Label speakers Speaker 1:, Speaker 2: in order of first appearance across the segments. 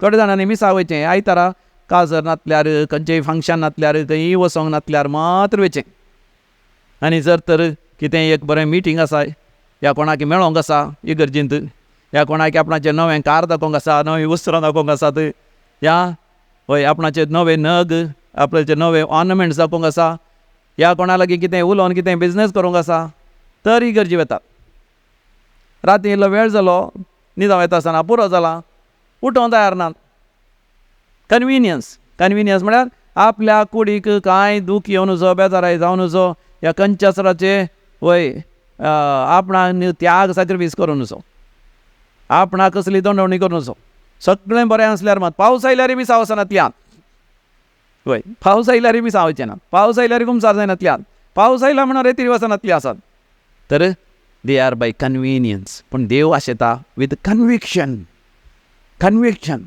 Speaker 1: थोड्या जाणांनी मिसा वयचें आयतारा काजर नासल्यार, खंयचेय फंक्शन नासल्यार, खंयी वचोंक नासल्यार मात्र वयचें. आनी जर तर कितेंय एक बरें मिटींग आसा या कोणाक मेळोंक आसा इगर्जींत, या कोणाक आपणाचें नवें कार दाखोवंक आसा, नवीं वस्त्रां दाखोवंक आसात, या हय आपणाचे नवे नग, आपणाचे नवे ऑर्नमेंट्स दाखोवंक आसा, या कोणा लागीं कितें उलोवन कितें बिजनेस करूंक आसा तर इगर्जी वतात. राती इल्लो वेळ जालो, न्हिदोंक येता आसतना पुरो जालां, उठोवंक तयार नात. कन्विनियन्स, कन्विनियन्स म्हळ्यार आपल्या कुडीक कांय दूख येवं नजो, बेजाराय जावं नजो, ह्या खंयच्यासराचे वय आपणाक त्याग सॅक्रिफायस करूं नजो, आपणाक कसली दंडवणी करूं नजो. सगळें बरें आसल्यार मात पावस आयल्यारय मिसा वचनातल्यान, वय पावस आयल्यारय मिसा वयचें ना, पावस आयल्यारय कुमसार जायनातल्यान, पावस आयला म्हणून रेतीर वचनातली आसात. तर they are by convenience. पूण देव आशेता विथ कन्विक्शन. कन्विक्शन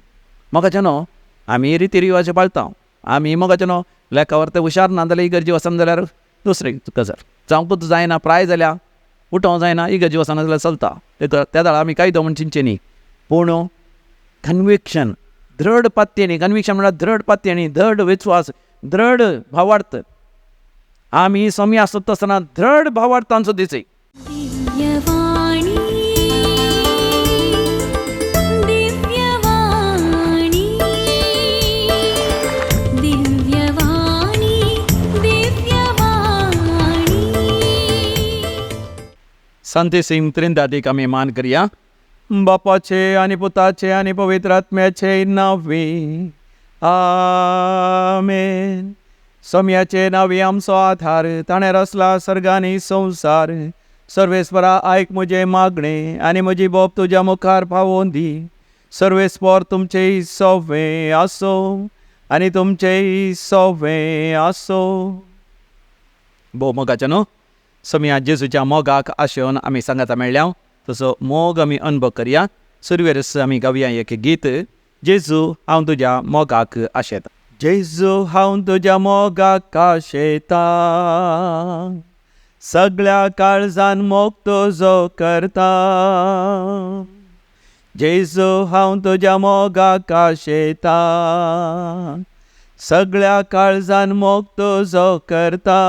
Speaker 1: मोगाचें न्हू आमी रिती रिवाज पाळटा, आमी मोगाचें न्हू लेखावर ते हुशार ना जाल्यार इगर्जी वचना जाल्यार दुसरी गजाल, जावंकूच जायना, प्राय जाल्या उठोवंक जायना, इगर्जी वचना जाल्यार चलता, त्या वेळार आमी कायदो म्हूण चिंतचें न्ही. पूण कन्विक्शन, दृढ पातयेणी, कन्विक्शन म्हळ्यार दृढ पातयेणी, दृढ विस्वास, दृढ भावार्थ. आमी स्वामी आसत आसतना दृढ भावार्थांचो दिसय.
Speaker 2: दिव्यवाणी दिव्यवाणी दिव्यवाणी दिव्यवाणी.
Speaker 1: संतेसिंग त्रिंदादीक आमी मान करया. बापाचे आनी पुताचे आनी पवित्र आत्म्याचे नांवे आमेन. सोम्याचे नांवे आमचो आधार, ताणें रचला सर्ग आनी संवसार. सर्वेस्परा आयक म्हजें मागणें आनी म्हजी बोब तुज्या मुखार पावोवन दी. सर्वेस्पर तुमचें सोवें आसूं आनी तुमचें सोवें आसूं. भोव मोगाचें न्हू सोम्या जेजूच्या मोगाक आशेवन आमी सांगाता मेळ्ळ्या, तसो मोग आमी अनुभव करया. सुरवेरच आमी गावया एक गीत, जेजू हांव तुज्या मोगाक आशेता. जेजू हांव तुज्या मोगाक आशेता, सगळ्या काळजान मोग तुजो करता. जेजू हांव तुज्या मोगाक आशेता, सगळ्या काळजान मोग तुजो करता.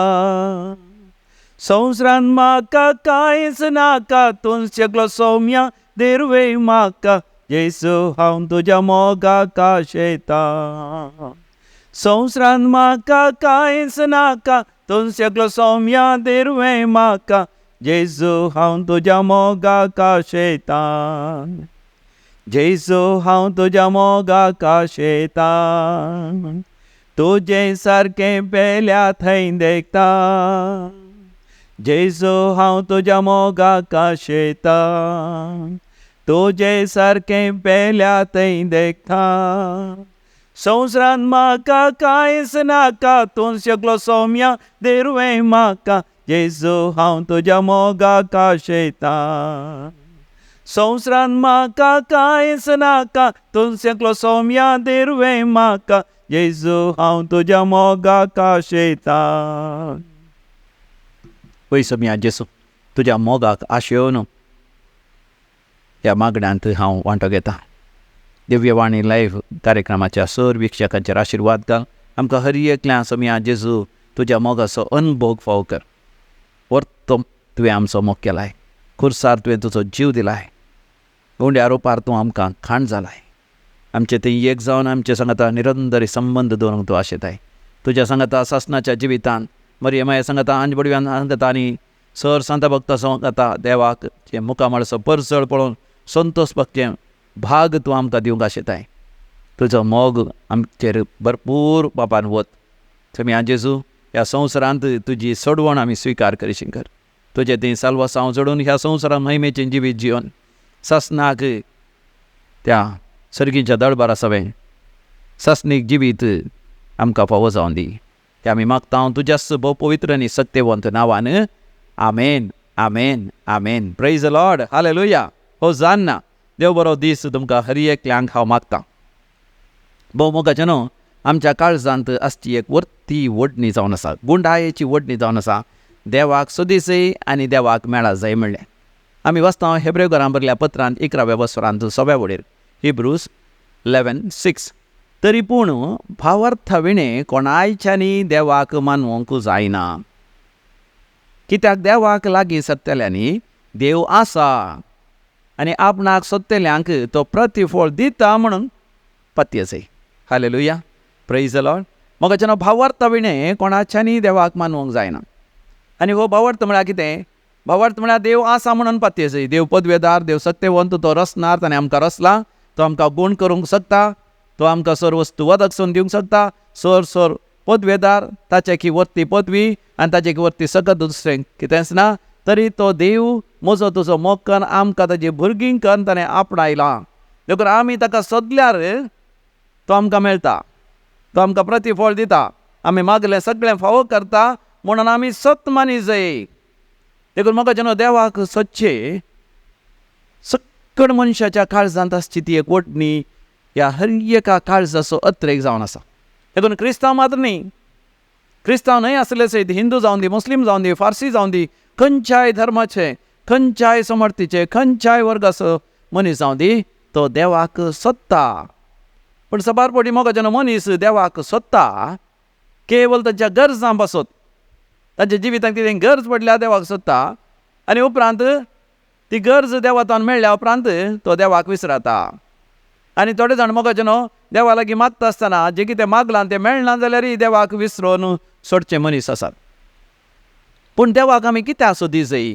Speaker 1: संवसारान म्हाका कांयच नाका, तूं सगलो सौम्या देरवे म्हाका. जेजू हांव तुज्या मोगाक आशेता, संवसारान म्हाका कांयच नाका, तूं सगलो सौम्या देरवे म्हाका. जेजू हांव तुज्या मोगाक आशेता, जेजू हांव तुज्या मोगाक आशेता. तुजें सारकें पेल्या थंय देखता. जेजू हांव तुज्या मोगाक आशेता, तुजें सारकें पेल्या थंय देखता. संवसारान म्हाका कांयच नाका, तूं सगलो सौम्या देरवे म्हाका. जेजू हांव तुज्या मोगाक आशेता, संवसारान म्हाका कांयच नाका, तूं सगलो सौम्या देरवे म्हाका. जेजू हांव तुज्या मोगाक आशेता. पळय सोम्या जेजू, तुज्या मोगाक आशेवन ह्या मागण्यांत हांव वांटो घेता. दिव्यवाणी लायव्ह कार्यक्रमाच्या सर वीक्षकांचेर आशिर्वाद घाल. आमकां हर एकल्या सोम्या जेजू तुज्या मोगाचो अनभोग फावो कर. वर्तो तुवें आमचो मोग केलाय, खुर्सार तुवें तुजो जीव दिलाय, गुंड्या रोपार तूं आमकां खाण जालाय. आमचे थंय एक जावन आमचे सांगाता निरंतरी संबंद दवरूंक तूं आशेताय. तुज्या सांगाता सासणाच्या जिवितान मरियमाया सांगाता आंज बडव्यान सांगाता आनी सर सांता भक्ता सांगाता देवाक जे मुखामळचो परसळ पळोवन संतोष भक्चें भाग तूं आमकां दिवंक आशेताय. तुजो मोग आमचेर भरपूर बापान वत. सोम्या जेजू, ह्या संवसारांत तुजी सोडवण आमी स्विकार करिशी कर. तुजें थंय साल्वासांव जोडून ह्या संवसारांत महिमेचें जिवीत जिवन सासणाक त्या सर्गीच्या दळबारा सवें सासणीक जिवीत आमकां फावो जावन दी. हें आमी मागता तुज्याच भोव पवित्र आनी सत्यवंत नांवान. आमेन, आमेन, आमेन. Praise the Lord, hallelujah, hosanna. देव बरो दीस तुमकां हर एकल्यांक हांव मागता. भोव मोगाचें न्हू आमच्या काळजांत आसची एक वर्ती वडणी जावन आसा, गुंडायेची वडणी जावन आसा. देवाक सोदीसय आनी देवाक मेळा जाय म्हणलें आमी वाचता हेब्रेव घरां बरल्या पत्रांत 11व्या वसरांत 6व्या वडीर, हिब्रूज 11:6. तरी पूण भावार्था विणें कोणायच्यांनी देवाक मानवंक जायना, कित्याक देवाक लागीं सरतल्यांनी देव आसा आनी आपणाक सोदतल्यांक तो प्रतिफळ दिता म्हणून पत्यसय. हालेलुया, प्रेज the Lord. मोगाच्यान भावार्थ विणें कोणाच्यानी देवाक मानवंक जायना. आनी हो भावार्थ म्हळ्यार कितें? भावार्थ म्हळ्यार देव आसा म्हणून पत्यसय. देव पदवेदार, देव सत्यवंत, तो रचणार, ताणें आमकां रचला, तो आमकां गुण करूंक शकता, तो आमकां सर वस्तू वदकसून दिवंक शकता. सर सर पदवेदार, ताचे की वरती पदवी आनी ताचे की वरती सकत दुसरें कितेंच ना. तरी तो देव म्हजो तुजो मोग कन्न आमकां ताजी भुरगीं कन्न ताणें आपणायलां. देखून आमी ताका सोदल्यार तो आमकां मेळटा, तो आमकां प्रतिफळ दिता, आमी मागलें सगळें फावो करता म्हणून आमी सत मानी जाय. देखून म्हाका जेन्ना देवाक सोदचें सक्कड मनशाच्या काळजांत आसची ती एक वटणी ह्या हर एका काळजाचो अत्रेक जावन आसा. देखून क्रिस्तांव मात्र न्ही, क्रिस्तांव न्हय आसले सयत हिंदू जावन दी, मुस्लीम जावन दी, फारसी जावन दी, खंयच्याय धर्माचे, खंयच्याय समर्थीचे, खंयच्याय वर्गाचो मनीस जावन दी, तो देवाक सोदता. पूण साबार फावटी मोगा जेन्ना मनीस देवाक सोदता केवल तांच्या गरजां पासत, तांच्या जिवितांत कितें गरज पडल्यार देवाक सोदता आनी उपरांत ती गरज देवातान मेळ्ळ्या उपरांत तो देवाक विसरता. आनी थोडे जाण मोगा जेन्ना देवा लागीं मागता आसतना जें कितें मागलां तें मेळना जाल्यारय देवाक विसरून सोडचे मनीस आसात. पूण देवाक आमी कित्याक सोदी जाय?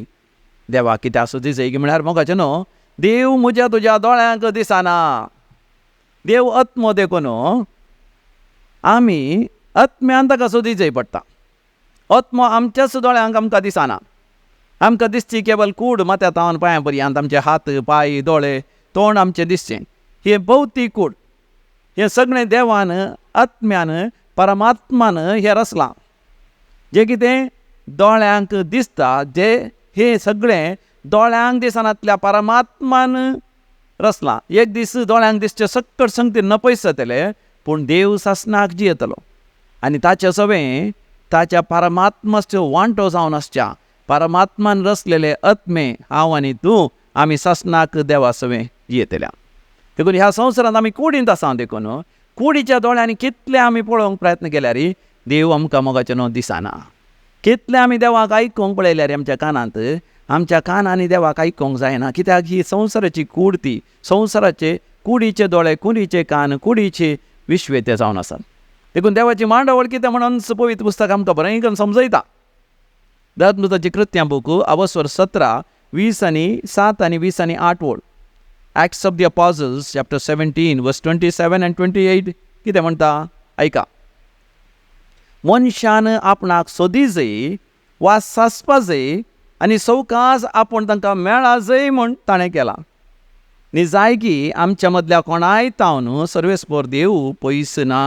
Speaker 1: देवाक कित्याक सोदी जाय म्हळ्यार मोगाचें न्हू, देव म्हज्या तुज्या दोळ्यांक दिसना, देव आत्मो देखून आमी आत्म्यान ताका सोदी जाय पडटा. आत्मो आमच्याच दोळ्यांक आमकां दिसना, आमकां दिसची केवल कूड माथ्या तावन पांयां पर्यंत, आमचे हात पांय दोळे तोंड आमचें दिसचें, हें भौतीक कूड, हें सगळें देवान आत्म्यान परमात्मान हें रचलां. जें कितें दोळ्यांक दिसता जे हें सगळें दोळ्यांक दिसनातल्या परमात्मान रचलां. एक दीस दोळ्यांक दिसचें सक्कड संगती नपयस जातले, पूण देव सासणाक जियेतलो आनी ताचे सवें ताच्या परमात्माचो वांटो जावन आसच्या परमात्मान रचलेले आत्मे हांव आनी तूं आमी सासणाक देवा सवें जियेतल्या. देखून ह्या संवसारांत आमी कुडींत आसा, देखून कुडीच्या दोळ्यांनी कितले आमी पळोवंक प्रयत्न केल्यार देव आमकां मोगाचें न्हू दिसना. कितले आमी देवाक आयकूंक पळयल्यार आमच्या कानांत, आमच्या कानांनी देवाक आयकूंक जायना, कित्याक ही संवसाराची कूड, ती संवसाराचे कुडीचे दोळे, कुडीचे कान, कुडीचे विश्वेते जावन आसात. देखून देवाची मांडावळ कितें म्हणून पवित्र पुस्तक आमकां बरें करून समजयता. धर्मदूताची कृत्यां बूक अवस्वर 17 20 आनी 7 आनी 20 आनी 8 ओळ, Acts of the Apostles chapter 17 verse 27 and 28 कितें म्हणटा आयका. मनशान आपणाक सोदी जाय वा सासपा जाय आनी सवकास आपूण तांकां मेळा जाय म्हूण ताणें केलां. निजाय की आमच्या मदल्या कोणाय तावन सर्वेस्पर देव पयस ना,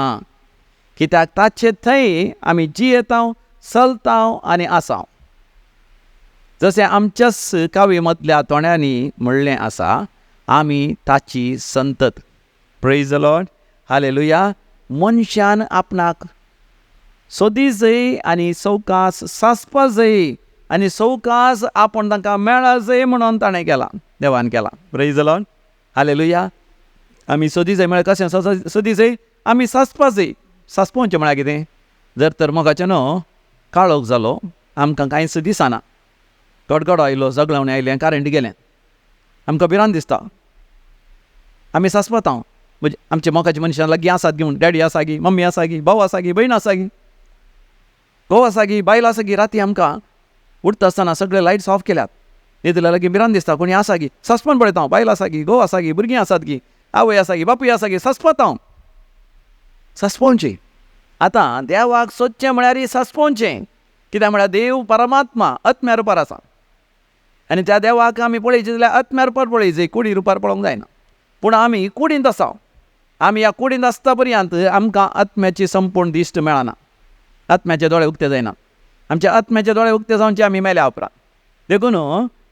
Speaker 1: कित्याक ताचे थंय आमी जियेतांव, चलतांव आनी आसांव. जशें आमच्याच कावी मदल्या तोंड्यांनी म्हणलें आसा, आमी ताची संतत. Praise the Lord, hallelujah. मनशान आपणाक सोदी जाय आनी सवकास सासपा जाय आनी सवकास आपूण तांकां मेळा जाय म्हणून ताणें केलां, देवान केलां. Praise the Lord, hallelujah. आमी सोदी जाय म्हळ्यार कशें सोदी जाय? आमी सासपा जाय. सासपोवचें म्हळ्यार कितें? जर तर मोगाचें न्हू काळोख जालो, आमकां कांयच दिसना, गडगडो आयलो, जगळावणें आयलें, करंट गेलें, आमकां भिरांत दिसता, आमी सासपता. म्हणजे आमचे मोगाच्या मनशां लागीं आसात घेवन, डॅडी आसा गी, मम्मी आसा गी, भाव आसा गी, भयण आसा गी, घोव आसा गी, बायल आसा गी. राती आमकां उठता आसतना सगळे लायट्स ऑफ केल्यात, न्हिदल्या लागीं भिरांत दिसता, कोणी आसा गी, सासपण पळयता हांव, बायल आसा गी, घोव आसा गी, भुरगीं आसात गी, आवय आसा गी, बापूय आसा गी, सासपता हांव. सासपोवचें. आतां देवाक सोदचें म्हळ्यार सासपोवचें, कित्याक म्हळ्यार देव परमात्मा आत्म्या रुपार आसा आनी त्या देवाक आमी पळयचे जाल्यार आत्म्या रुपार पळयचे, कुडी रुपार पळोवंक जायना. पूण आमी कुडींत आसा, आमी ह्या कुडींत आसता पर्यंत आमकां आत्म्याची संपूर्ण दिश्ट मेळना, आत्म्याचे दोळे उक्ते जायना. आमच्या आत्म्याचे दोळे उक्ते जावचे आमी मेल्या उपरांत. देखून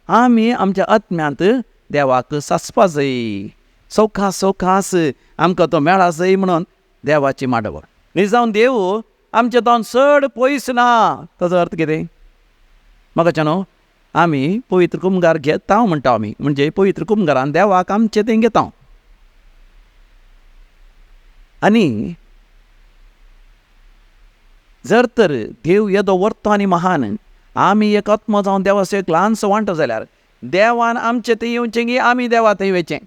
Speaker 1: आमी आमच्या आत्म्यांत देवाक सासपा जाय, सवकास सवकास आमकां तो मेळा जाय म्हणून देवाची मांडावळ. निजावन देव आमच्या तावन चड पयस ना. ताचो अर्थ कितें म्हाका न्हू, आमी पवित्र कुमगार घेता म्हणटा आमी, म्हणजे पवित्र कुमगारान देवाक आमचें तें घेता. आनी जर तर देव येदो वर्तो आनी महान, आमी एक आत्मो जावन देवाचो एक ल्हानसो वांटो जाल्यार देवान आमचे थंय येवचें की आमी देवा थंय वयचें?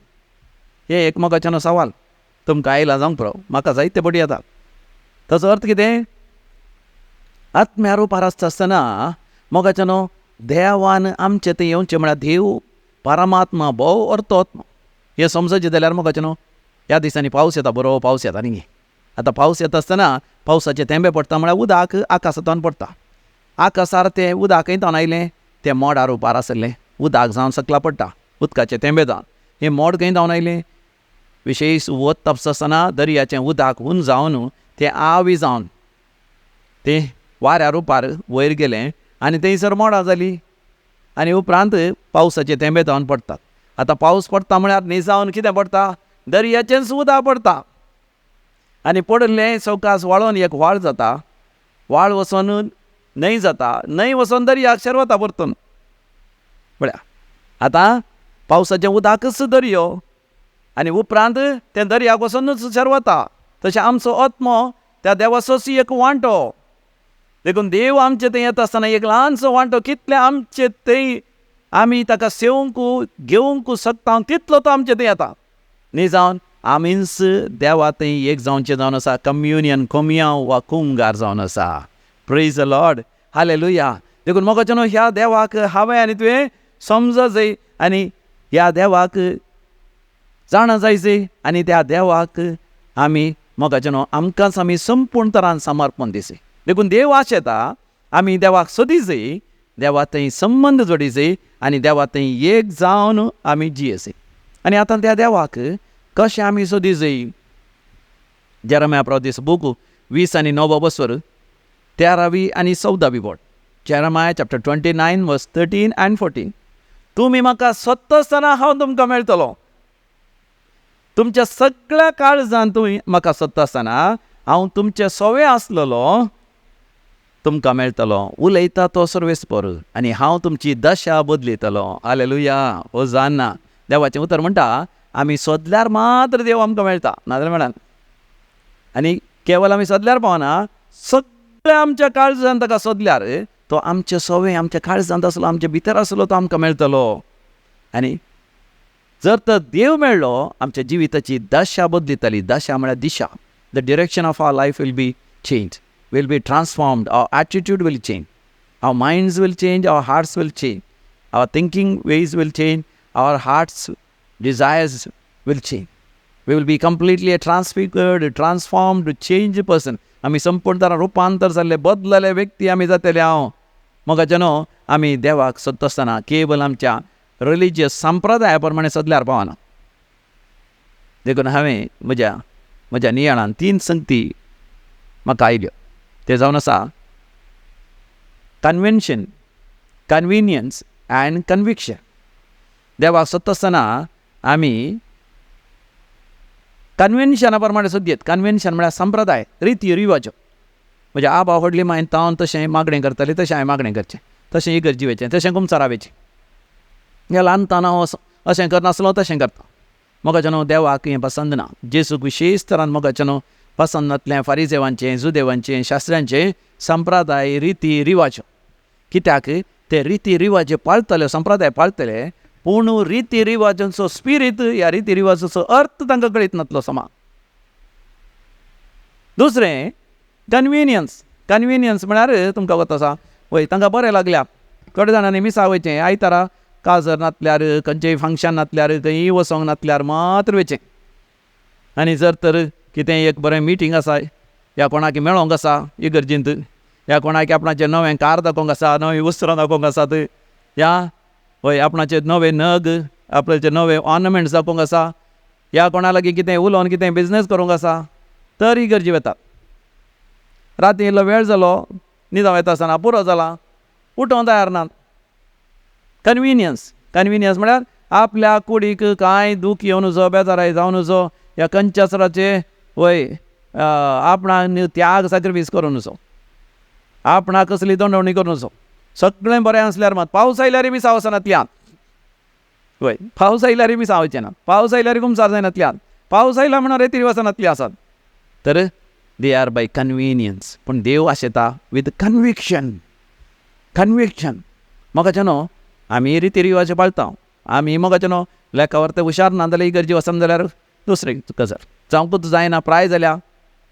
Speaker 1: हें एक मोगाच्यानो सवाल तुमकां आयलां जावंक पुरो, म्हाका जायते पटी येता. ताचो अर्थ कितें? आत्म्या रुपार आसता आसतना मोगाच्यानो देवान आमचे थंय येवचें म्हळ्यार देव परमात्मा भोव अर्थ आत्मो हें समजचें जाल्यार मोगाच्यानो ह्या दिसांनी पावस येता, बरो पावस येता न्ही. आतां पावस येता आसतना पावसाचे थेंबे पडटा म्हळ्यार उदक आकाशांतल्यान पडटा. आकाशार तें उदक खंय तावन आयलें? तें मोडा रुपार आसलें उदक जावन सकला पडटा, उदकाचे थेंबे जावन. हें मोड खंय धांवन आयलें? विशेश वत तापता आसतना दर्याचें उदक हून जावन तें आवी जावन तें वाऱ्या रुपार वयर गेलें आनी थंयसर मोडां जालीं आनी उपरांत पावसाचे थेंबे जावन पडटात. आतां पावस पडटा म्हळ्यार निजावन कितें पडटा? दर्याचेंच उदक पडटा आनी पडिल्लें सवकास व्हाळोन एक व्हाळ जाता, व्हाळ वचोन न्हंय जाता, न्हंय वचोन दर्याक शेरवता परतून. पळया आतां पावसाचें उदकच दर्यो आनी उपरांत तें दर्याक वचोनूच शेरवता. तशें आमचो आत्मो त्या देवाचोच एक वांटो. देखून देव आमचे थंय येता आसतना एक ल्हानसो वांटो कितले आमचे थंय आमी ताका सेवंक घेवंक शकता तितलो तो आमचे थंय येता. न्ही जावन आमीच देवा थंय एक जावचें जावन आसा, कम्युनियन, कोमियांव वा कुमगार जावन आसा. Praise the Lord, hallelujah. देखून मोगाच्यानो ह्या देवाक हांवें आनी तुवें समज जाय आनी ह्या देवाक जाणा जाय जाय आनी त्या देवाक आमी मोगाच्यानो आमकांच आमी संपूर्ण तरान समर्पण दिसय. देखून देव आशेता आमी देवाक सोदी जाय, देवा थंय संबंद जोडी जाय आनी देवा थंय एक जावन आमी जियेसय. आनी आतां त्या देवाक कशें आमी सोदी जाय? जेरमाया प्रदेश बूक 20 आनी 9 बसवर 13वी आनी 14वी बोट, Jeremiah chapter 29 verse 13 and 14. तुमी म्हाका सोदता आसतना हांव तुमकां मेळटलो. तुमच्या सगळ्या काळजान तुमी म्हाका सोदता आसतना हांव तुमचे सोवे आसलेलो तुमकां मेळटलो. उलयता तो सर्वेस्पर आनी हांव तुमची दशा बदलितलो. हालेलुया, होजाना. देवाचें उतर म्हणटा आमी सोदल्यार मात्र देव आमकां मेळटा, नाजाल्यार मेळना. आनी केवल आमी सोदल्यार पावना, सगळ्या आमच्या काळजान ताका सोदल्यार तो आमचे सोवे आमच्या काळजांत आसलो, आमचे भितर आसलो तो आमकां मेळटलो. आनी जर तर देव मेळ्ळो आमच्या जिविताची दशा बदलितली. दशा म्हळ्यार दिशा. The direction of our life will be change, will be transformed. Our attitude will change, our minds will change, our hearts will change, our thinking ways will change, our hearts desires will change. We will be completely a transfigured, transformed, change person. आमी संपूर्ण तरान रुपांतर जाल्ले बदलले व्यक्ती आमी जातले. हांव मोगाच्यानो आमी देवाक सोदता आसतना केवल आमच्या रिलिजियस संप्रदाया प्रमाणे सोदल्यार पावना. देखून हांवें म्हज्या म्हज्या नियाळान 3 संगती म्हाका आयल्यो. ते जावन आसा कन्वेन्शन, कन्विनियन्स एंड कन्विक्शन. देवाक सोदता आसतना आमी कन्वेन्शना प्रमाणे सोदयेत. कन्वेन्शन म्हळ्यार संप्रदाय, रिती रिवाज. म्हज्या आबा व्हडली मायन तावन तशें मागणें करताली तशें हांवें मागणें करचें, तशें इगर्जी वयचें, तशें कुमसारा वयचें. ह्या ल्हानतान हांव अशें करनासलो तशें करता. मोगाच्यानो देवाक हें पसंद ना. जेजूक विशेश तरान मोगाच्यानो पसंद नातलें फारिजेवांचें, जुदेवांचें, शास्त्र्यांचें संप्रदाय, रिती रिवाज. कित्याक ते रिती रिवाज पाळटले, संप्रदाय पाळटले, पूण रिती रिवाजांचो स्पिरीत ह्या रिती रिवाजाचो अर्थ तांकां कळीत नातलो समा. दुसरें कन्विनियन्स. कन्विनियन्स म्हळ्यार तुमकां वत आसा वय तांकां बरें लागल्या. थोडे जाणांनी मिसा वयचें, आयतारा काजर नातल्यार, खंयचेय फंक्शन नातल्यार, खंयी वचोंक नातल्यार मात्र वयचें. आनी जर तर कितेंय एक बरें मिटींग आसा या कोणाक मेळोंक आसा इगर्जींत, या कोणाक आपणाचें नवें कार दाखोवंक आसा, नवीं वस्त्रां दाखोवंक आसात, या हय आपणाचे नवे नग, आपणाचे नवे ऑर्नमेंट्स दाखोवंक आसा, या कोणा लागीं कितें उलोवन कितें बिजनेस करूंक आसा तर इगर्जी वतात. राती इल्लो वेळ जालो, न्हिदोंक वता आसतना पुरो जालां, उठोवंक तयार नात. कन्विनियन्स. कन्विनियन्स म्हळ्यार आपल्या कुडीक कांय दूख येवं नजो, बेजाराय जावं नजो, ह्या खंयच्यासराचे वय आपणाक त्याग सॅक्रिफायस करूं नजो, आपणाक कसली दंडवणी करूं नजो. सगळें बरें आसल्यार मात पावस आयल्यार मिसां वचनातल्यान, वय पावस आयल्यार मिसां वचना, पावस आयल्यार कुमसार जायनातल्यान, पावस आयला म्हणून रेतीर वचनातली आसात. तर they are by convenience. पूण देव आशेता विथ कन्विक्शन. कन्विक्शन मोगाचे न्हू आमी रिती रिवाज पाळता. आमी मोगाचे न्हू लेखावर ते हुशार ना जाल्यार इगर्जी वचना जाल्यार दुसरी गजाल. जावंकूच जायना, प्राय जाल्या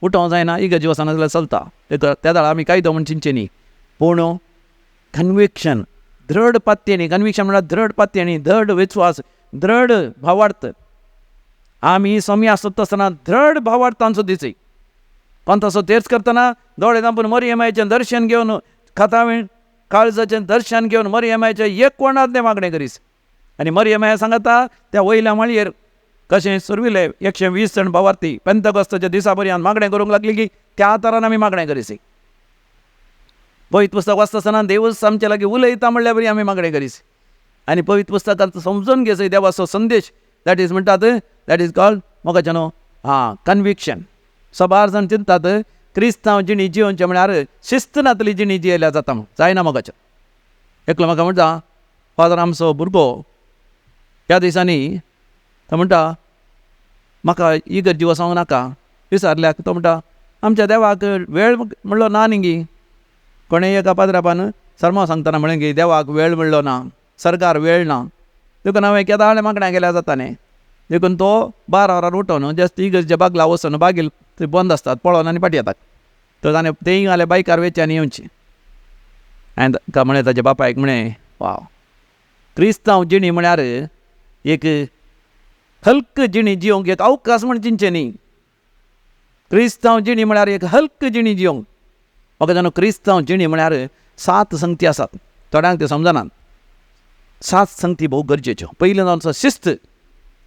Speaker 1: उठोवंक जायना, इगर्जी वचना जाल्यार चलता. त्या वेळार आमी कायदो म्हूण चिंतचें न्ही. पूण कन्विक्शन, दृढ पातयेणी. कन्विक्शन म्हळ्यार दृढ पातयेणी, दृढ विस्वास, दृढ भावार्थ. आमी स्वामी आसत आसतना दृढ भावार्थांचो दिसय. पंथाचो तेर्स करतना दोळे धांपून मरियमायचें दर्शन घेवन, खातावें काळजाचें दर्शन घेवन मरियमायचें एक कोणांत तें मागणें करीस. आनी मरियमाय सांगता त्या वयल्या माळयेर कशें सुरविले 120 जाण भावार्थी पेंतकोस्ताच्या दिसा पर्यंत मागणें करूंक लागली की त्या तरान आमी मागणें करीसी. पवित्र पुस्तक वाचता आसतना देवूच आमचे लागीं उलयता म्हणल्यार बरी आमी मागणें करीस. आनी पवित्र पुस्तकांत समजून घेसय देवाचो संदेश. That is म्हणटात, that is called मोगाचें न्हू हां कन्विक्शन. सबार जाण चिंतात क्रिस्तांव जिणी जियोवचें म्हळ्यार शिस्त नातली जिणी जियेल्यार जाता म्हूण. जायना मोगाचें. एकलो म्हाका म्हणटा, फादर आमचो भुरगो ह्या दिसांनी तो म्हणटा म्हाका इगर्जी वचोंक नाका. विचारल्याक तो म्हणटा आमच्या देवाक वेळ म्हणलो ना न्ही गी. कोणें एका पाद्रापान सरमांव सांगतना म्हणलें की देवाक वेळ म्हणलो ना, सरकार वेळ ना, देखून हांवें केदाळ मागण्या केल्यार जाता न्ही. देखून तो 12 वरार उठोवन जस्ट इगर्जे बागला वचून बागील थंय बंद आसतात पळोवन आनी फाटीं येतात. तर ताणें तेंय घालें बायकार वेचें आनी येवचें. हांवें ताका म्हणलें, ताच्या बापायक म्हणलें, वाव, क्रिस्तांव जिणी म्हळ्यार एक हल्क जिणी जियोंक एक अवकाश म्हण चिंतचें न्ही. क्रिस्तांव जिणी म्हळ्यार एक हल्क जिणी जियोंक. म्हाका जाणा क्रिस्तांव जिणी म्हळ्यार 7 संगती आसात. थोड्यांक त्यो समजनात. 7 संगती भोव गरजेच्यो. पयलें जावन आसा शिस्त.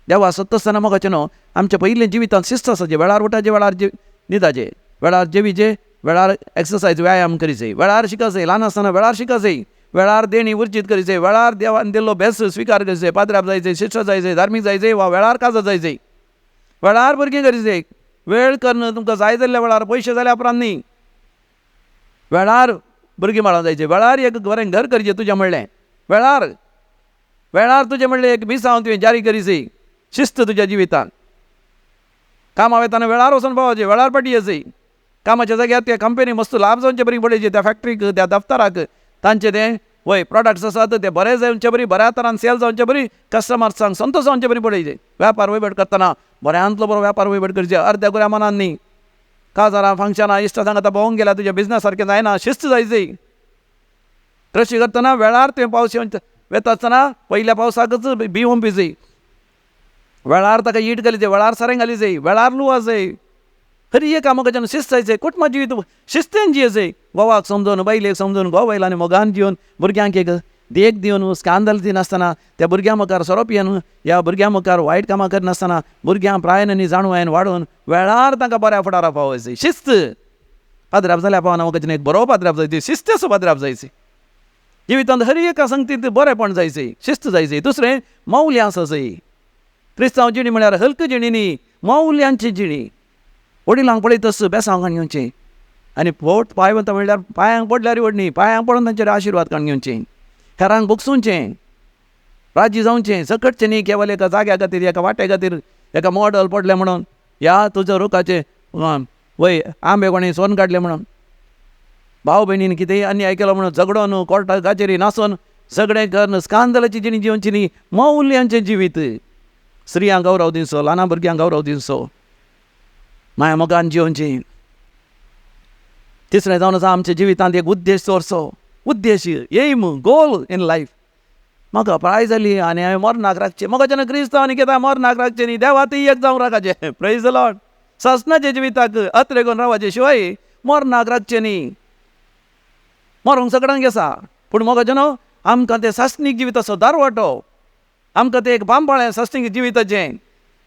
Speaker 1: देवा आसत आसतना मोगाचें न्हू आमच्या पयलें जिवितांत शिस्त आसा. जे वेळार उठाचें, वेळार न्हिदाचें, वेळार जेवीचें, वेळार एक्सरसायज व्यायाम करीचे, वेळार शिकाचें, ल्हान आसतना वेळार शिकाचें, वेळार देणी उर्जीत करीचे, वेळार देवान दिल्लो बेस स्विकार करीचे, पाद्राप जायचे, शिश्य जायचे, धार्मीक जायचे वा वेळार काजार जायचे, वेळार भुरगीं करीचे. वेळ करून तुमकां जाय जाल्ल्या वेळार पयशे जाल्या उपरांत न्ही, वेळार भुरगीं बाळां जायचे, वेळार एक बरें घर करचें तुजें म्हणलें, वेळार वेळार तुजें म्हणलें एक मिसांव तुवें जारी करीची. शिस्त तुज्या जिवितान. कामां वयताना वेळार वचून पावचें, वेळार पाटी येची. कामाच्या जाग्यार त्या कंपनी मस्त लाभ जावचे बरी पडयचे, त्या फॅक्टरीक, त्या दफ्तराक तांचे ते वय प्रोडक्ट्स आसात ते बरे जावचे बरी, बऱ्या तरान सेल जावचे बरी, कस्टमर्सांक संतोश जावचे बरी पडयचे. व्यापार वयवट करतना बऱ्यांतलो बरो व्यापार वयवट करचे, अर्द्या गुऱ्या मनान न्ही. काजारां फंक्शनां इश्टां सांगता भोंवंक गेल्यार तुज्या बिजनस सारकें जायना. शिस्त जायची. कृशी करतना वेळार तुवें पावस येवन वेता आसतना पयल्या पावसाकच बी ओंपी जाय, वेळार ताका ईट घाली जाय, वेळार सारें घाली जाय, वेळार लुवा जाय. हरी एक कामाक शिस्त जायचें. कुटुंबा जिवीत शिस्तेन जियेचें. घोवाक समजून, बायलेक समजून, घोव बायल आनी मोगान जिवन, भुरग्यांक एक देख दिवन, स्कांदल दिनासतना, त्या भुरग्यां मुखार सोरो पियेवन ह्या भुरग्यां मुखार वायट कामां करनासतना भुरग्यां प्रायन आनी जाणवायन वाडोवन वेळार तांकां बऱ्या फुडारा पावयचें. शिस्त. पाद्राप जाल्यार पावना म्हाका एक बरो पाद्राप जायची, शिस्तेचो पाद्राप जायची. जिवितांत हर एका संगतींत बरेंपण जायचें, शिस्त जायची. दुसरें मौल्यां आसा जाय. क्रिस्तांव जिणी म्हळ्यार हल्क जिणी न्ही, मौल्यांची जिणी. वडिलांक पळयतच बेसांव काडून घेवचें आनी पोट पांय वता म्हणल्यार पांयांक पडल्यार व्हड न्ही, पांयांक पडून तांचेर आशिर्वाद काडून घेवचें, हेरांक भोगसुचें, राजी जावचें, सकटचें न्ही केवल एका जाग्या खातीर, एका वाट्या खातीर, एका मॉडल पडलें म्हणून, ह्या तुज्या रुखाचें वय आंबे कोणी सोन काडले म्हणून, भाव भयणीन कितेंय अन्याय केलो म्हणून झगडोन कोर्टा कचेरी नासून झगडें करून स्कांदलाची जिणी जिवची न्ही. मौल्यांचें जिवीत. स्त्रियांक गौरव दिवचो, ल्हान भुरग्यांक गौरव दिवचो, माया मोगान जिवची. तिसरें जावन आसा आमच्या जिवितांत एक उद्देश दवरचो. उद्देश, एम, गोल इन लायफ. म्हाका प्राय जाली आनी हांवें मरणाक राखचें. म्हाका जेन्ना क्रिस्तांव आनी कितें मरणाक राखचें न्ही, देवा ती एक जावंक राखाचें. प्रेज the Lord. सासणाच्या जिविताक अत्रेगून रावपाचें शिवाय मरणाक राखचें न्ही. मरोंक सगळ्यांक आसा, पूण म्हाका जेन्ना आमकां तें सासणीक जिविताचो दारवाटो, आमकां तें एक बांबाळें सासणीक जिविताचें.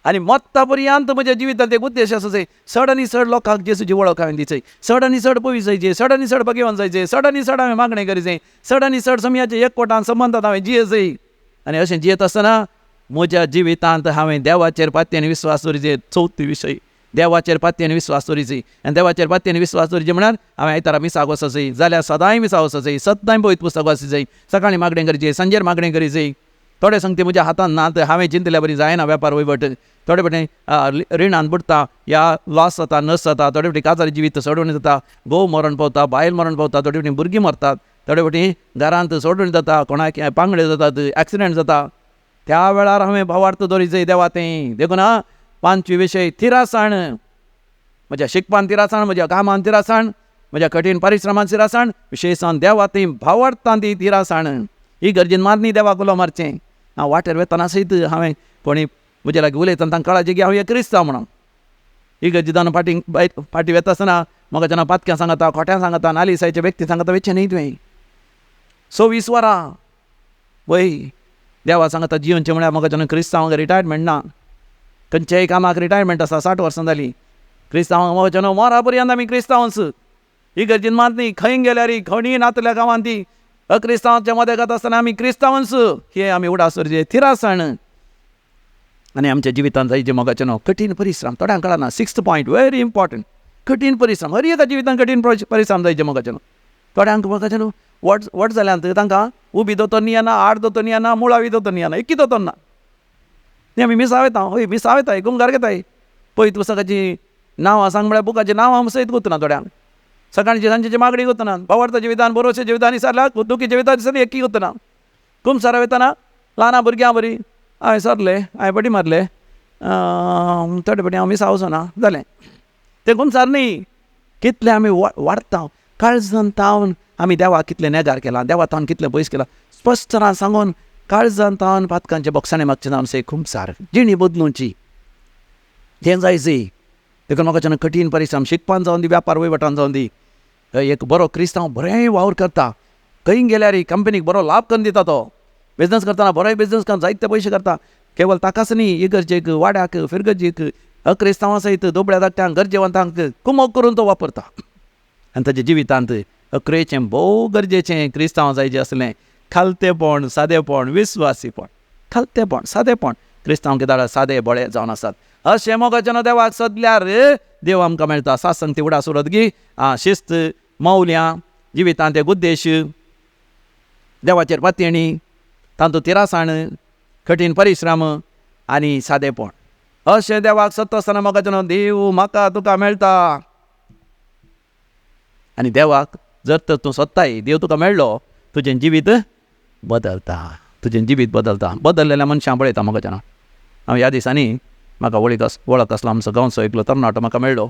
Speaker 1: आनी मत्ता पर्यंत म्हज्या जिवितांत एक उद्देश आसा जाय, चड आनी चड लोकांक जेजूची वळख हांवें दिची, चड आनी चड पयस जायचे, चड आनी चड भाग्यवान जायचे, चड आनी चड हांवें मागणें करीचें, चड आनी चड समयाचे एकवटान संबंदांत हांवें जियेचें. आनी अशें जियेत आसतना म्हज्या जिवितांत हांवें देवाचेर पातयेन विस्वास दवरीचे. चवथी विशय, देवाचेर पातयेन विस्वास दवरीचे. आनी देवाचेर पातयेन विस्वास दवरीचे म्हळ्यार हांवें आयतारा मिसाक वचचें जाल्यार सदांय मिसाक वचचें, सदांय पवित्र पुस्तक वाचचें, सकाळीं मागणें करचें, सांजेर मागणें करीचें, थोडे संगती म्हज्या हातान ना, हांवें चिंतल्या बरी जायना वेपार वयवट, थोडे फावटी रिणान बुडटा या लॉस जाता, नस जाता, थोडे फावटी काजारी जिवीत सोडवणी जाता, घोव मरण पावता, बायल मरण पावता, थोडे फावटी भुरगीं मरतात, थोडे फावटी घरांत सोडवणी जाता, कोणाक पांगडे जातात, एक्सिडंट जाता. त्या वेळार हांवें भावार्थ दवरी जाय देवा तें. देखून पांचवी विशय थिरासाण, म्हज्या शिकपान थिरासाण, म्हज्या कामान थिरासाण, म्हज्या कठीण परिश्रमान थिरासाण, विशेषान देवा ती भावार्थान ती थिरासाण. ही गरजेन मात न्ही देवाक उलो मारचें. हांव वाटेर वेतना सयत हांवें कोणी म्हज्या लागीं उलयतना तांकां कळाचें की हांव एक क्रिस्तांव म्हणून. ही गरजेन फाटीं फाटीं वेता आसतना म्हाका जेन्ना पातक्यां सांगता, खोट्यां सांगता, नालिसायचे व्यक्ती सांगता, वचचें न्ही तुवें. 26 वरां वय देवा सांगता जिवनचें म्हळ्यार म्हाका जेन्ना क्रिस्तांवांक रिटायरमेंट ना, खंयच्याय कामाक रिटायरमेंट आसा, 60 वर्सां जालीं. क्रिस्तांवांक म्हाका जेन्ना मरा पर्यंत आमी क्रिस्तांवच. ही गरजेन मात न्ही, खंय गेल्यार खणीय नातल्या गांवांत ती अक्रिस्तांवाच्या मदेगात आसतना आमी क्रिस्तांवच हे आमी उडास दवरचें थिरासाण. आनी आमच्या जिवितांत जायचे मोगाचें न्हू कठीण परिश्रम, थोड्यांक कळना. 6th point very important, कठीण परिश्रम. हर एका जिवितांत कठीण परिश्रम जायचे मोगाचें न्हू. थोड्यांक मोगाचें न्हू वट वट जाल्यात तांकां उबी दोतोर न्ही येना, आड दोतोर न्ही येना, मुळावी दोतोर न्ही येना, एकी दोतोर ना. न्ही आमी मिसाव येता, हय मिसाव येताय, गुमगार घेताय. पयत पुस्तकाचीं नांवां सांग म्हळ्यार बुकाचीं नांवां सयत गुतना थोड्यांक. सकाळची सांजेची मागणी गुतना, भावार्थाचे विधान, बरोवचे विधान विचारल्यार दुखीचे विधान दिसता एकी गुतना. कुमसारा वयतना ल्हान भुरग्यां बरी हांवें सरलें, हांवें बडी मारले, थोडे फावटी हांव मिसाव वचना जालें. तें कुमसार न्ही, कितलें आमी वाडटा काळजान तावन आमी देवाक कितलें नेगार केलां, देवा तावन कितलें पयस केलां, स्पश्ट सांगून काळजान तावन पातकांचे बोगसाणे मागचें नांव से कुमसार जिणी बदलुची तें जाय जी. देखून म्हाका कठीण परिश्रम शिकपान जावन दी, व्यापार वयवटान जावन दी. एक बरो क्रिस्तांव बरें वावर करता, खंय गेल्यार कंपनीक बरो लाभ करून दिता, तो बिजनस करतना बरोय बिजनस करून जायते पयशे करता. केवल ताकाच न्ही, इगर्जेक, वाड्याक, फिरगर्जेक, अक्रिस्तांवां सयत दुबळ्या धाकट्यांक, गरजेवंतांक कुमोक करून तो वापरता. आनी ताच्या जिवितांत अक्रेचें भोव गरजेचें क्रिस्तांव जाय जें आसलें खालतेपण, सादेपण, विस्वासीपण. खालतेपण, सादेपण. क्रिस्तांव कित्याक सादे बळे जावन आसात. अशें मोगाचें न्हू देवाक सोदल्यार देव आमकां मेळटा. सात संगती उडास उरत गी शिस्त, मौल्यां, जिवितांत एक उद्देश, देवाचेर पातयेणी, तातूंत तिरासाण, कठीण परिश्रम आनी सादेपण. अशें देवाक सोदता आसतना मोगाचें न्हू देव म्हाका तुका मेळटा. आनी देवाक जर तर तूं सोदताय, देव तुका मेळ्ळो, तुजें जिवीत बदलता, तुजें जिवीत बदलता. बदललेल्या मनशां पळयता मोगाचें न्हू. हांव ह्या दिसांनी म्हाका वळख आसलो आमचो गांवचो एकलो तरणाटो म्हाका मेळ्ळो,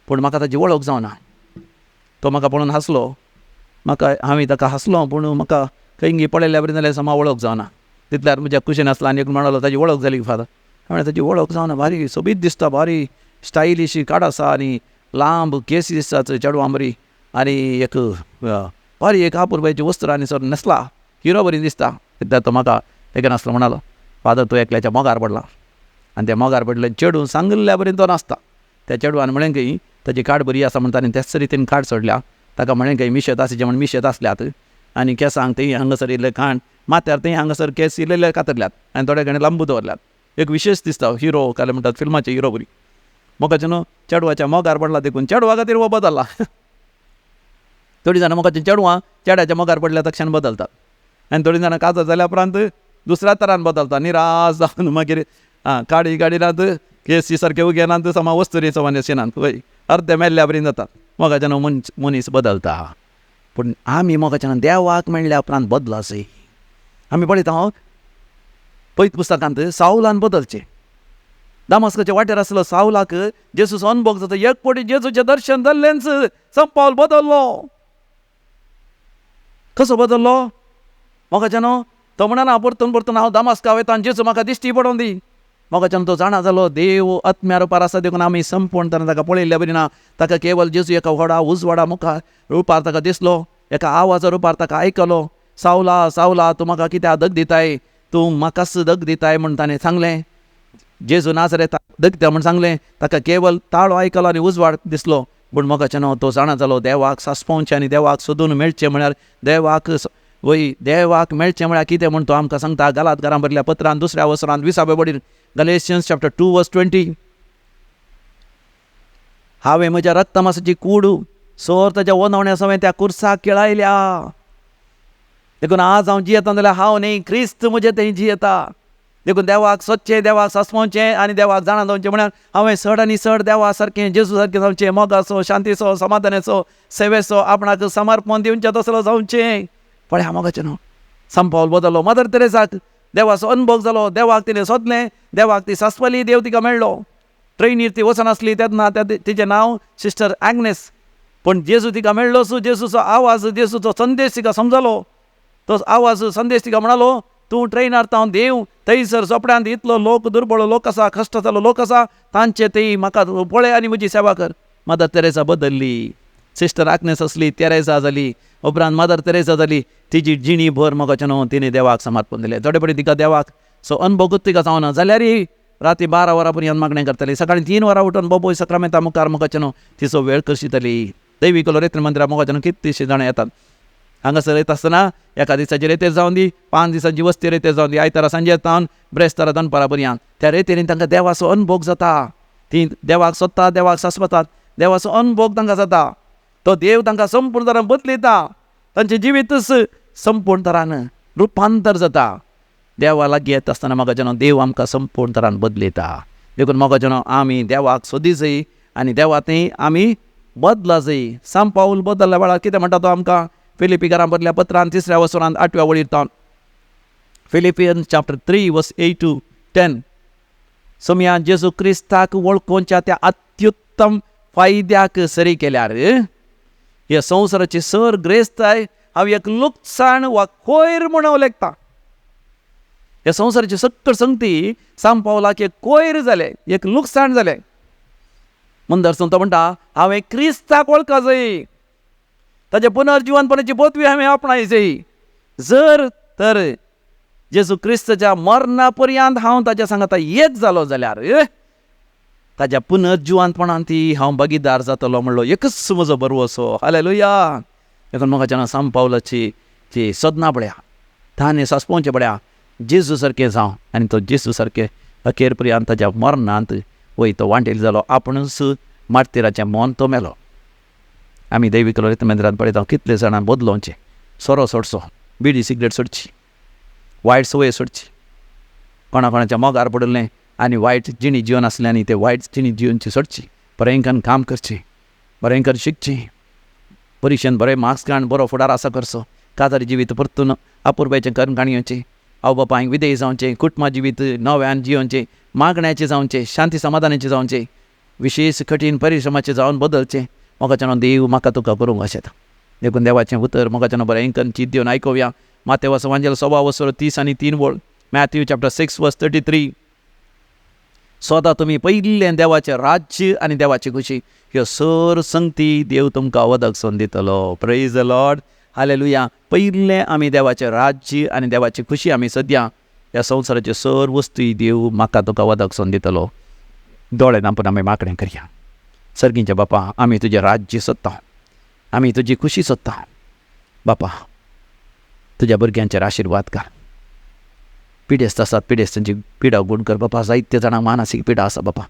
Speaker 1: पूण म्हाका ताजी वळख जावना. तो म्हाका पळोवन हांसलो, म्हाका हांवें ताका हांसलो, पूण म्हाका खंय पळयल्या बरी जाल्यार समा वळख जावना. तितल्यार म्हज्या कुशीन आसलो आनी एक म्हणलो, ताजी वळख जाली फादर. हांवें ताजी वळख जावना, भारी सोबीत दिसता, भारी स्टायलिश काड आसा आनी लांब केस दिसतात चेडवां बरी आनी एक भारी एक आपुरबायची वस्त्र आनी सर न्हेसला, हिरो बरी दिसता. तितल्यार तो म्हाका एक नासलो म्हणालो, फादर तूं एकल्याच्या मोगार पडला. आनी त्या मोगार पडले चेडूं सांगिल्ल्या बरी तो नासता. त्या चेडवान म्हळें की ताजी काड बरी आसा म्हणटा आनी त्याच रितीन काड सोडल्या. ताका म्हळें की मिशेत आसचें म्हण मिशेत आसल्यात आनी केंसांक थंय हांगासर इल्ले काण, माथ्यार थंय हांगासर केंस इल्ले कातरल्यात आनी थोडे कडेन लांबू दवरल्यात. एक विशेश दिसता, हिरो काय म्हणटात फिल्माचे हिरो बरी. मोगाचें न्हू चेडवाच्या मोगार पडला देखून चेडवा खातीर हो बदल्ला. थोडीं जाणां मोगाचीं चेडवां चेड्याच्या मोगार पडल्या तक्षण बदलतात आनी थोडीं जाणां काजार जाल्या उपरांत दुसऱ्या तरान बदलता, निराश जावन मागीर काडी काडिनात, केसी सारके उगेनात, समा वस्तुरी समा न्हेसिनात, वय अर्दे मेल्ल्या बरी जातात. मोगाच्या न्हू मनीस बदलता. पूण आमी मोगाच्या न्हू देवाक मेळ्ळ्या उपरांत बदलासय. आमी पळयता पयत पुस्तकांत सावलान बदलचें. दामास्काच्या वाटेर आसलो सावलाक जेजूचो अनुभव जाता. एक पटी जेजूचें दर्शन जाल्लेंच संपावल बदल्लो. कसो बदल्लो मोगाच्या न्हू? तो म्हणना परतून परतून हांव दामास्का वयता आनी जेजू म्हाका दिश्टी पडोवन दी. मोगाच्यान तो जाणा जालो देव आत्म्या रुपार आसा देखून आमी संपूर्ण तरेन ताका पळयल्ल्या बरी ना. ताका केवल जेजू एका व्हडा उजवाडा मुखार रुपार ताका दिसलो, एका आवाजा रुपार ताका आयकलो, सावला सावला तूं म्हाका कित्याक दग दिताय, तूं म्हाकाच दग दिताय म्हूण ताणें सांगलें. जेजू नाजरेताक दगता म्हूण सांगलें. ताका केवल ताळो आयकलो आनी उजवाड दिसलो. पूण मोगाच्यान तो जाणा जालो देवाक सासपोवचें आनी देवाक सोदून मेळचें म्हळ्यार देवाक वय देवाक मेळचें म्हळ्यार कितें म्हूण तो आमकां सांगता गालात घरां भरल्या पत्रान दुसऱ्या वसरान 20व्या बडीर, गलेशियन्स चॅप्टर 2 वर्स 20. हांवें म्हज्या रक्तमासाची कूड सोर ताच्या ओनवण्या सवें त्या कुर्साक केळायल्या. देखून आज हांव जियेता जाल्यार हांव न्ही, क्रिस्त म्हजें थंय जियेता. देखून देवाक सोदचें, देवाक सस्मोवचें आनी देवाक जाणा जावचें म्हळ्यार हांवें चड आनी चड देवा सारकें, जेजू सारकें जावचें, मोगाचो, शांतीचो, समाधानाचो, सेवेचो, आपणाक समर्पण दिवचें तसलो जावचें. पळया मोगाचें न्हू, सांत पावल बदल्लो, मदर तेरेसाक देवाचो अनुभव जालो, देवाक तिणें सोदलें, देवाक ती सासपली, देव तिका मेळ्ळो. ट्रेनीर ती वचनासली तेन्ना तिचें नांव सिस्टर आग्नेस, पूण जेजू तिका मेळ्ळोच. जेजूचो आवाज, जेजूचो संदेश तिका समजलो. तो आवाज, संदेश तिका म्हणालो, तूं ट्रेनार तावन देव, थंयसर झोपड्यांत इतलो लोक, दुर्बळ लोक आसा, कश्ट जालो लोक आसा, तांचे थंय म्हाका पळय आनी म्हजी सेवा कर. मदर तेरेसा बदल्ली, सिस्टर आग्नेस आसली तेरेसा जाली, उपरांत मदर तेरेसा जाली. तिजी जिणी भर मोगाचें न्हू तिणें देवाक समर्पण दिलें. थोडे पडी तिका देवाक सो अनभोगूच तिका जावना जाल्यारय राती 12 वरां पर्यंत मागणें करताली. सकाळीं 3 वरां उठून बोबोय सक्रामेंता मुखार मोगाचें न्हू तिचो वेळ करशिताली. दैवीक लोरेत्र मंदिरा मोगाचें न्हू कितलींशीं जाणां येतात हांगासर. येता आसतना एका दिसाची रेतेर जावन दी, 5 दिसांची वस्ती रेतेर जावन दी, आयतारा सांजे तावन ब्रेस्तारा दनपारा पर्यंत त्या रेतेरीन तांकां देवाचो अनभोग जाता. ती देवाक सोदतात, देवाक सासपतात, देवाचो अनभोग तांकां जाता. तो देव तांकां संपूर्ण तरान बदलिता, तांचें जिवीतच संपूर्ण तरान रुपांतर जाता. देवा लागीं येता आसतना मोगाचें न्हू देव आमकां संपूर्ण तरान बदलिता. देखून मोगाचें न्हू आमी देवाक सोदी जाय आनी देवा थंय आमी बदला जाय. सांत पावल बदल्ल्या वेळार कितें म्हणटा तो आमकां फिलिपीकारां बरल्या पत्रान 3 वसरांत 8व्या वळीर तावन, फिलिपियन चॅप्टर 3 वर्स 8 to 10, सोमया जेजू क्रिस्ताक वळखोवच्या त्या अत्युत्तम फायद्याक सरी केल्यार ह्या संवसाराची सर ग्रेस्ताय हांव एक लुकसाण वा कोयर म्हूण हांव लेखता. ह्या संवसाराची सक्कड संगती सांत पावलाक एक कोयर जालें, एक लुकसाण जालें. मंदर तो म्हणटा, हांवें क्रिस्ताक वळखा जाय, ताच्या पुनर्जिवनपणाची पदवी हांवें आपणाय जाय. जर तर जेजू क्रिस्ताच्या मरणा पर्यंत हांव ताच्या सांगाता एक जालो जाल्यार ताच्या पुनर्जिवनपणान ती हांव भागीदार जातलो म्हणलो एकच म्हजो भरवसो. हालेलुया. देखून म्हाका सांत पावलाची ती सदना पळया, ताणें सासपोवचें पळया, जेजू सारकें जावं. आनी तो जेजू सारकें अखेर पर्यंत ताच्या मरणांत वय तो वांटेल जालो, आपूणच मार्तिराचें मन तो मेलो. आमी दैवीक लोरेत मंदिरांत पळयता कितले जाणां बदलोवचें, सोरो सोडचो, बिडी सिगरेट सोडची, वायट संवय सोडची, कोणा कोणाच्या मोगार पडिल्लें आनी वायट जिणी जिवन आसलें आनी ते वायट जिणी जिवनची सोडची, बरेंकान काम करचें, बरेंकर शिकचें, परिक्षेन बरें मार्क्स काड, बरो फुडार आसा करचो, काजारी जिवीत परतून अपुरबायेचें कर्म काणयेचें, आवय बापायक विधेय जावचें, कुटुंबा जिवीत नव्यान जियोवचें, मागण्याचें जावचें, शांती समाधानाचें जावचें, विशेश कठीण परिश्रमाचें जावन बदलचें. मोगाचें न्हू देव म्हाका तुका करूंक अशें. देखून देवाचें उतर मोगाचें न्हू बरें चीत दिवन आयकुया. मातेवाचो वांजेल 16 वसर 30 आनी 3 वळ, मॅथ्यू चॅप्टर 6 वर्स 33. स्वता तुमी पयलें देवाचें राज्य आनी देवाची खुशी, ह्यो सर संगती देव तुमकां वदक सोन दितलो. Praise the Lord, hallelujah. पयलें आमी देवाचें राज्य आनी देवाची खुशी आमी सद्या ह्या संवसाराच्यो सर वस्तूय देव म्हाका तुका वदक सोन दितलो. दोळे धांपून आमी मागणें करया. सर्गींच्या बापा, आमी तुजें राज्य सोदता, आमी तुजी खुशी सोदता. बापा, तुज्या भुरग्यांचेर आशिर्वाद घाल. पिडेस्त आसात, पिडेस्तांची पिडा गूण कर बापा. जायते जाणांक मानसीक पिडा आसा बापा.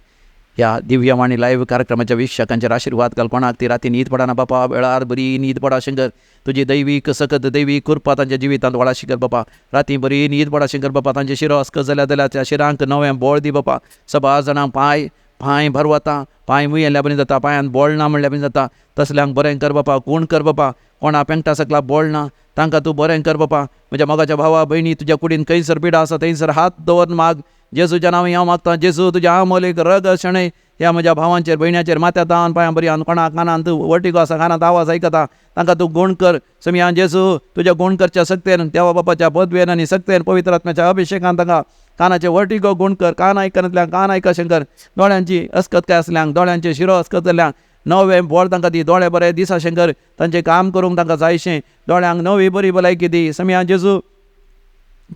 Speaker 1: ह्या दिव्यवाणी लायव्ह कार्यक्रमाच्या वीक्षकांचेर आशिर्वाद घाल. कोणाक ती राती न्हीद पडना बापा, वेळार बरी न्हीद पडा शंकर. तुजी दैवीक सकत दैवीक कृपा तांच्या जिवितांत वाडाशी कर बापा. राती बरी न्हीद पडा शंकर बापा. तांचे शिरो अस्कत जाल्यार जाल्यार त्या शिरांक नवें बळ दी बापा. सबार जाणांक पांय पांय भरवता, पांय मुयेल्ल्या बरी जाता, पांयांत बळ ना म्हणल्यार बी जाता, तसल्यांक बरें कर बापा, गूण कर बापा. कोणा पेंगटा सकला बळ ना तांकां तूं बरें कर बापा. म्हज्या मोगाच्या भावा भयणी, तुज्या कुडीन खंयसर पिडा आसा थंयसर हात दवर माग. जेजूच्या नांव हांव मागता, जेजू तुज्या आमोलीक रग शणै ह्या म्हज्या भावांचेर भयण्याचेर माथ्या तावन पांयां बरी. कोणाक कानांत वर्टिगो आसा, कानांत आवाज आयकता, तांकां तूं गूण कर. समिया जेजू तुज्या गूण करच्या सक्तेन, देवा बापाच्या पदवेन आनी सक्तेन पवित्र आत्म्याच्या अभिशेकान तांकां कानाचे वर्टिगो गूण कर. कान आयकनातल्यान कान आयक शंकर. दोळ्यांची अस्कत आसल्यांक, दोळ्यांचे शिरो अस्कत जाल्ल्यांक नवें बळ तांकां दी. दोळे बरे दिसा शंकर, तांचें काम करूंक तांकां जायशें. दोळ्यांक नवी बरी भलायकी दी. समिया जेजू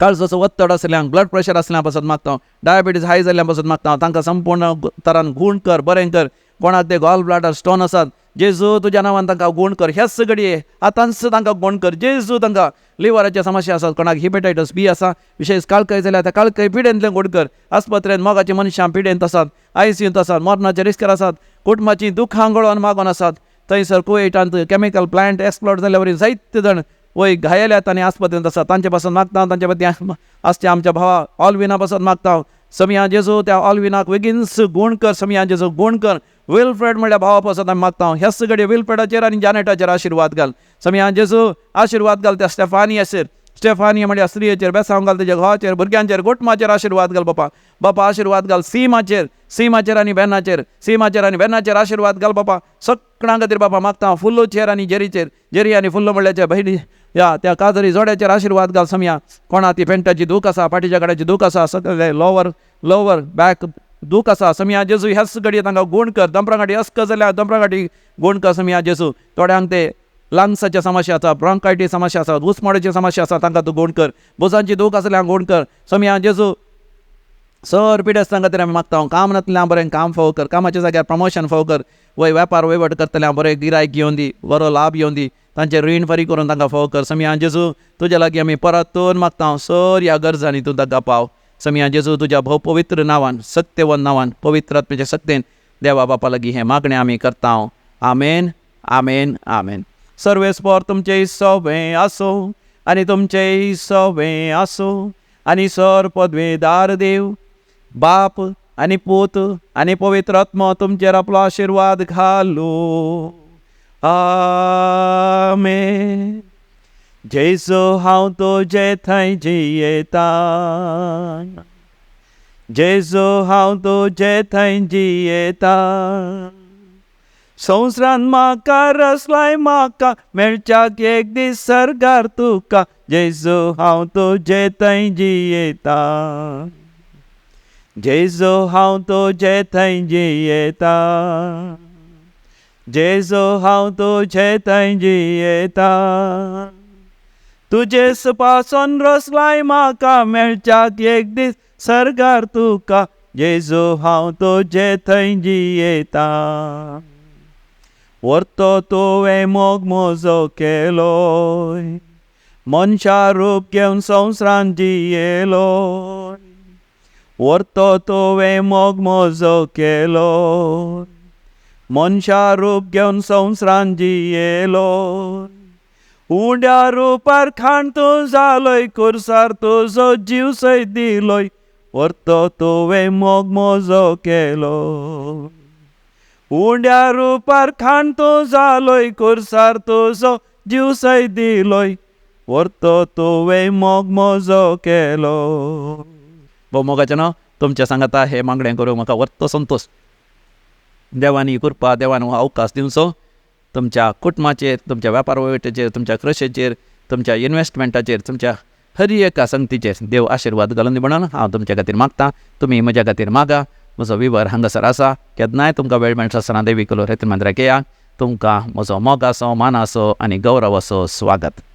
Speaker 1: काळजाचो ಒತ್ತಡ आसल्यांक, ब्लड प्रेशर आसल्या पासत मागता, डायबिटीज हाय जाल्ल्या पासत मागता, तांकां संपूर्ण तरान गूण कर, बरें कर. कोणाक ते गॉल ब्लाडर स्टोन आसात, जेजू तुज्या नांवान तांकां गूण कर. ह्याच घडये आतांच तांकां गूण कर जेजू. तांकां लिवराचे समस्या आसात, कोणाक हिपेटायटस बी आसा, विशेश काळकय जाल्यार त्या काळकय पिडेंतलें गूण कर. आस्पत्रेंत मोगाची मनशां पिडेंत आसात, आयसीयूंत आसात, मरणाचे रिस्कार आसात, कुटुंबाची दुखां गळोवन मागोन आसात. थंयसर कुवेटांत केमिकल प्लांट एक्सप्लोड जाल्ल्या वरी जायते जाण वय घायल्यात आनी आस्पत्रेंत आसा तांचे पासून मागता, तांचे पती आसच्या आमच्या भावा ऑलविना पासून मागता। समिया जेजू त्या ऑलविनाक बेगीनच गूण कर, समिया जेजू गूण कर। विल्फ्रेड म्हणल्या भावा पासून आमी मागता, ह्याच घडये विल्फ्रेडाचेर आनी जानेटाचेर आशिर्वाद घाल। समिया जेजू आशिर्वाद घाल त्या स्टेफानियाचेर, स्टेफानिया म्हणल्या स्त्रियेचेर, बेसांव घाल तेज्या घोवाचेर, भुरग्यांचेर, कुटुंबाचेर आशिर्वाद घाल बापा। बापा आशिर्वाद घाल सीमाचेर, सीमाचेर आनी बेनाचेर, सीमाचेर आनी बेनाचेर आशिर्वाद घाल बापा। सगळ्यां खातीर बापा मागता, फुल्लोचेर आनी जेरीचेर, जेरी आनी फुल्लो म्हणल्याच्या भयणी ह्या त्या काजरी जोड्याचेर आशिर्वाद घाल समिया। कोणा ती पेंटाची दूख आसा, फाटीच्या कड्याची दूख आसा, सगळे लोवर लोवर बॅक दूख आसा समिया जेजू ह्याच घडये तांकां गूण कर। दंपरा गाठी अस्क जाल्यार दंपरा गाठी गूण कर समिया जेजू। थोड्यांक ते लंग्साच्या समस्या आसा, ब्रोंकायटीस समस्या आसा, घुसमोड्याची समस्या आसा, तांकां तूं गूण कर। भुजांची दूख आसल्यार गूण कर समिया जेजू। सर पिडेस्तां खातीर आमी मागता, काम नातल्यार बरें काम फावो कर, कामाच्या जाग्यार प्रमोशन फावो कर, वय वेपार वयवट करतल्या बरें गिरायक येवन दी, बरो लाभ येवन दी, तांचें रीण फारीक करून तांकां फावो कर समिया जेजू। तुज्या लागीं आमी परतून मागता, सर ह्या गरजांनी तूं तांकां पाव समिया जेजू। तुज्या भोव पवित्र नांवान, सत्यवन नांवान, पवित्र आत्म्याच्या शक्तेन देवा बापा लागीं हें मागणें आमी करता। आमेन, आमेन, आमेन। सर्वेस्पर तुमचें सवें आसूं आनी तुमचें सवें आसूं आनी सर पदवेदार देव बाप आनी पूत आनी पवित्र आत्मो तुमचेर आपलो आशिर्वाद घालूं। आमेन। जेजू हांव तुजे थंय जियेता, जेजू हांव तुजे थंय जियेता, संवसारान म्हाका रसलाय म्हाका मेळच्याक एक दीस सर्गार तुका, जेजू हांव तुजे थंय जियेता, जेजू हांव तुजे थंय जियेता, जेजू हांव तुजे थंय जियेता, तुजे पासून रसलाय म्हाका मेळच्याक एक दीस सर्गार तुका, जेजू हांव तुजे थंय जियेता। व्हरतो तुवें मोग म्हजो केलोय, मनशा रूप घेवन संवसारान जियेलोय, व्हरतो तुवें मोग म्हजो केलोय, मनशा रूप घेवन संवसारान जियेलोय, उंड्या रुपार खाण तूं जालोय, कुर्सार तुजो जीव सयत दिलोय, व्हरतो तुवें मोग म्हजो केलो, उंड्या रुपार खाण तूं जालोय, कुर्सार तुजो जीव सयत दिलोय, व्हरतो तुवें मोग म्हजो केलो। भोव मोगाचें न्हू तुमच्या सांगाता हें मागणें करूंक म्हाका व्हडलो संतोश। देवानी कृपा, देवान हो अवकाश दिवचो तुमच्या कुटुंबाचेर, तुमच्या वेपार वयवटाचेर, तुमच्या कृशेचेर, तुमच्या इन्वेस्टमेंटाचेर, तुमच्या हर एका संगतीचेर देव आशिर्वाद घालून दी म्हणून हांव तुमच्या खातीर मागता। तुमी म्हज्या खातीर मागा। म्हजो विवर हांगासर आसा, केन्नाय तुमकां वेळ मेळटा आसतना देवी कलो रेतन मंदिराक येया। तुमकां म्हजो मोगाचो, मानाचो आनी गौरवाचो स्वागत।